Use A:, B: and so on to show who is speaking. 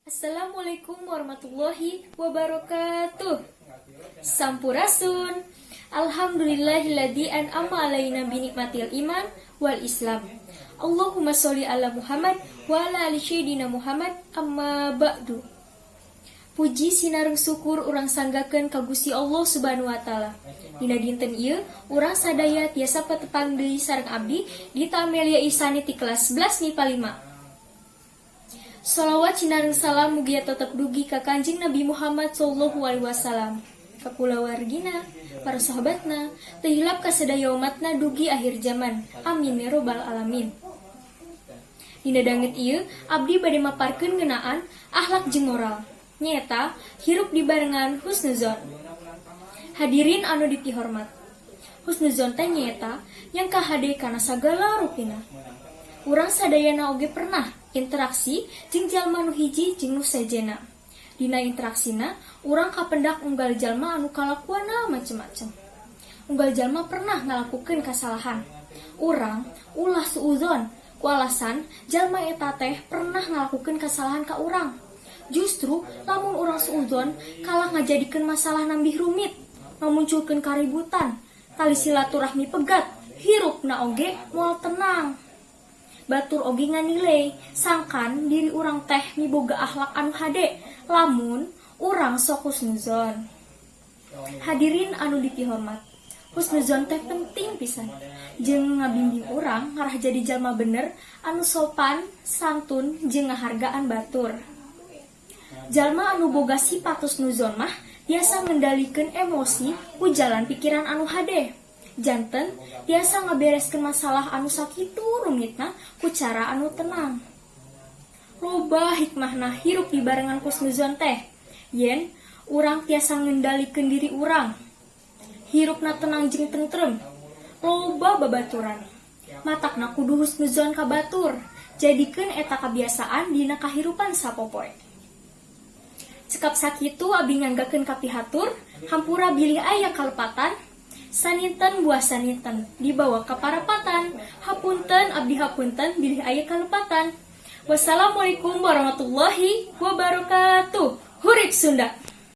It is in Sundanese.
A: Assalamualaikum warahmatullahi wabarakatuh. Sampurasun. Alhamdulillahilladzi an'ama alaina binikmatil iman wal Islam. Allahumma sholli ala Muhammad wa ala ali sayyidina Muhammad, amma ba'du. Puji sinareng syukur urang sanggakeun ka Gusti Allah Subhanahu wa Taala. Dina dinten ieu urang sadaya tiasa patepang deui sareng abdi, Dita Amelia Isani, ti kelas 11 MIPA 5. Salawat sinareng salam mugia tetep dugi ka Kanjeng Nabi Muhammad sallallahu alaihi wasallam, ka kulawargina, para sahabatna, teu hilap ka sadaya umatna dugi akhir zaman. Amin ya robbal alamin. Dina danget ieu abdi bade maparkeun ngeunaan akhlak jeung moral, nyaeta hirup dibarengan husnuzon. Hadirin anu dipihormat, husnuzon teh nyaeta nyangka hade kana sagala rupina. Urang sadayana oge pernah interaksi jeung jalma nu hiji jeung nu sejenna. Dina interaksina urang kapendak unggal jalma anu kalakuanna macem-macem. Unggal jalma pernah ngalakukeun kasalahan. Urang ulah suudzon ku alasan jalma eta teh pernah ngalakukeun kasalahan ka urang. Justru lamun urang suudzon, kalah ngajadikeun masalah nambih rumit, ngamunculkeun kaributan, tali silaturahmi pegat, hirupna oge moal tenang. Batur oge nganilai sangkan diri urang teh miboga akhlak anu hade lamun urang sok husnuzon. Hadirin anu dipihormat, husnuzon teh penting pisan jeung ngabimbing urang ngarah jadi jalma bener anu sopan santun jeung ngahargaan batur. Jalma anu boga sifat husnuzon mah tiasa ngendalikeun emosi ku jalan pikiran anu hade, janten tiasa ngabereskeun masalah anu sakitu rumitna ku cara anu tenang. Loba hikmahna hirup dibarengan husnuzon teh. Yen urang tiasa ngendalikeun diri urang, hirupna tenang jeung tentrem, loba babaturan. Matakna kudu husnuzon ka batur, jadikeun eta kabiasaan dina kahirupan sapopoe. Cekap sakitu abdi nyanggakeun kapihatur, hampura bilih aya kalepatan. Saninten buah saninten dibawa ka parapatan. Hapunten, abdi hapunten bilih aya kalepatan. Wassalamualaikum warahmatullahi wabarakatuh. Hurip Sunda.